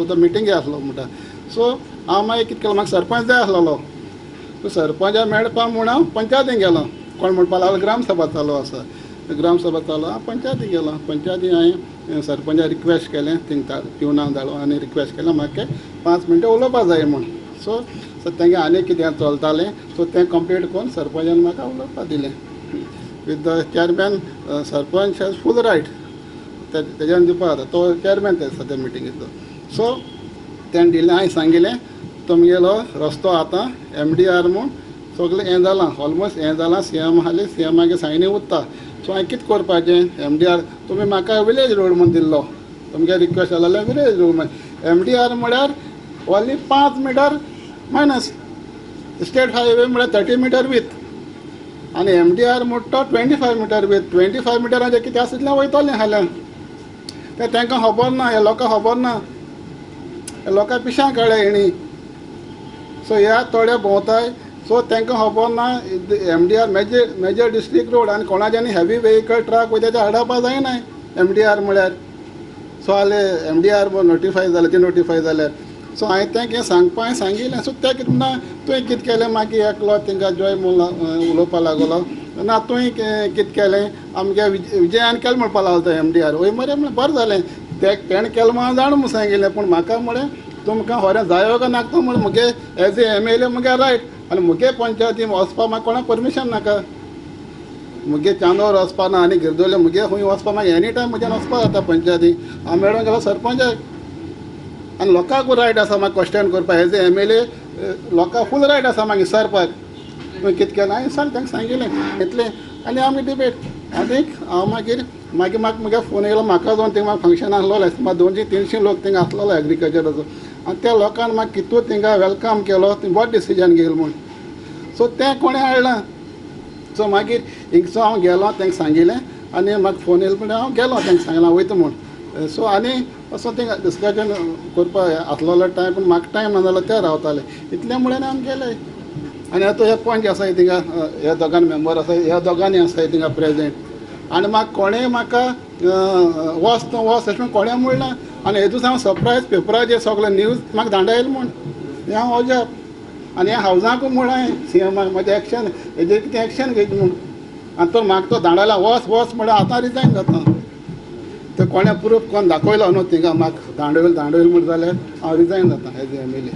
तो मिटींगे आसलो म्हणटा. सो हांव मागीर कितें केलें, म्हाका सरपंच जाय आसलेलो. सो सरपंचा मेळपा म्हूण हांव पंचायतीन गेलो. कोण म्हणपा लागलो ग्रामसभा चालू आसा, ग्रामसभा चालू, हांव पंचायती गेलो. पंचायती हांवें सरपंचा रिक्वेस्ट केलें, थिंग पिवनाक धाडो आनी रिक्वेस्ट केलें म्हाका 5 मिनटां उलोवपा जाय म्हूण. सो सो तेंगे आनी कितें चलतालें, सो तें कंप्लीट करून सरपंचान म्हाका उलोवपा दिलें. With the chairman, sarpanch has full right तेज्यान दिवपा जाता, तो चेअरमॅन ते सद्या मिटिंगेचो. सो तेणें दिलें, हांवें सांगिलें तुमगेलो रस्तो आतां MDR म्हूण सगळें हें जालां, ऑलमोस्ट हें जालां, CM आसले, CM सायनी उत्ता. सो हांवें कितें करपाचें, MDR तुमी म्हाका विलेज रोड म्हूण दिल्लो, तुमगे रिक्वेस्ट जालें विलेज रोड म्हूण. MDR म्हळ्यार only 5 metre minus, state highway म्हळ्यार 30 मिटर विथ, आनी MDR म्हणटा तो 25 मिटर विथ. 25 मिटराचें कितें आसा तितलें वयतलें हाल्यान, तें तांकां खबर ना, ह्या लोकांक खबर ना, ह्या लोकांक पिशां कळ्ळें हेणी. सो ह्या थोडे भोंवताय, सो तांकां खबर ना MDR major district road आनी कोणाच्यानी हेवी वेहिकल ट्रक वयता ते हाडपा जायना MDR म्हळ्यार. सो हाले MDR notify जालें, ती नोटिफाय जाल्यार. सो हांवें तें कितें सांगपा हांवें सांगिल्लें. सो तें कितें म्हणटा, तुवें कितें केलें, मागीर एकलो तांकां जॉय म्हूण उलोवपा लागलो ना, तुवें कितें केलें आमगे विजयान केलें म्हणपा लागलो तो MDR. वय मरे म्हणलें बरें जालें, तें तेणें केलें म्हणून जाण म्हूण सांगिल्लें, पूण म्हाका म्हळें तुमकां खरें जायो काय नाका तो म्हळें मुगे एज ए MLA मुगे रायट, आनी मुगे पंचायतीन वचपा म्हाका कोणाक परमिशन नाका, मुगे चांदोर वचपा ना आनी गिरदोले मुगे खंय वचपा म्हाका एनी टायम म्हज्यान वचपा जाता पंचायती. हांव मेळोंक गेलो सरपंचाक, आनी लोकांकूय रायट आसा म्हाका क्वेश्चन करपाक एज ए MLA, लोकांक फूल रायट आसा म्हाका विचारपाक तुवें कितें केलें. हांवें सांग तांकां सांगिल्लें इतलें, आनी आमी डिबेट. आनीक हांव मागीर मागीर म्हाका म्हगे फोन येयलो, म्हाका जावन थिंगा म्हाका फंक्शन आसलोलें, सुमार 200-300 लोक थिंगा आसलेलो एग्रीकल्चराचो, आनी त्या लोकान म्हाका कितू थिंगा welcome केलो, थंय बरो डिसिजन घेयलो म्हूण. सो तें कोणें हाडलां. सो मागीर हिंगसो हांव गेलो तांकां सांगिल्लें, आनी म्हाका फोन येयलो म्हणटा हांव गेलो तांकां सांगलां वयता म्हूण. सो आनी असो थिंगा डिस्कशन करपा आसलेलो टायम, पूण म्हाका टायम ना जाल्यार ते रावताले, इतलें म्हणून आमी गेले. आनी आतां हे पंच आसाय थिंगा, ह्या दोगांनी मेंबर आसाय, ह्या दोगांनी आसाय थिंगा प्रेजेंट, आनी म्हाका कोणें म्हाका वच तूं वच अशें म्हूण कोणें म्हणलां. आनी हेतून हांव सरप्रायज पेपराचेर सगळे न्यूज म्हाका धांडायल म्हूण हें हांव अजाप. आनी ह्या हावजाकूय म्हळां हांवें CM म्हजें एक्शन हेजेर कितें एक्शन घेयता म्हूण, आनी तो म्हाका तो धांडायला वच वच म्हळ्यार आतां रिजायन जाता. ते कोणें प्रूफ कोण दाखयलो न्हू थिंगा म्हाका धांडयल धांडयल म्हूण जाल्यार हांव रिजायन जाता एज MLA.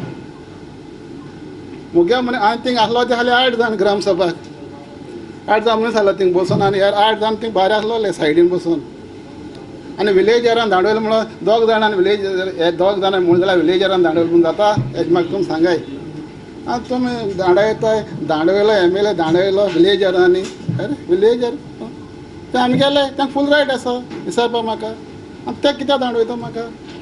मुगे म्हणे हांवें थिंग आसलो ते खाली 8 जाण ग्रामसभाक, 8 जाण मनीस आसलो थिंग बसून, आनी 8 जाण थिंग भायर आसलोले सायडीन बसून. आनी विलेजरान धांडवयलो म्हणून 2 जाणान विलेज हे 2 जाणां म्हूण जाल्यार विलेजरान धांडवयलो म्हूण जाता, हेज म्हाका तुमी सांगाय. आनी तुमी धांडयताय, धांडवयलो MLA धांडवयलो विलेजरांनी, अरे विलेजर ते आमी गेले, तांकां फूल रायट आसा विचारपा म्हाका, आनी ते कित्याक धांडवयता म्हाका.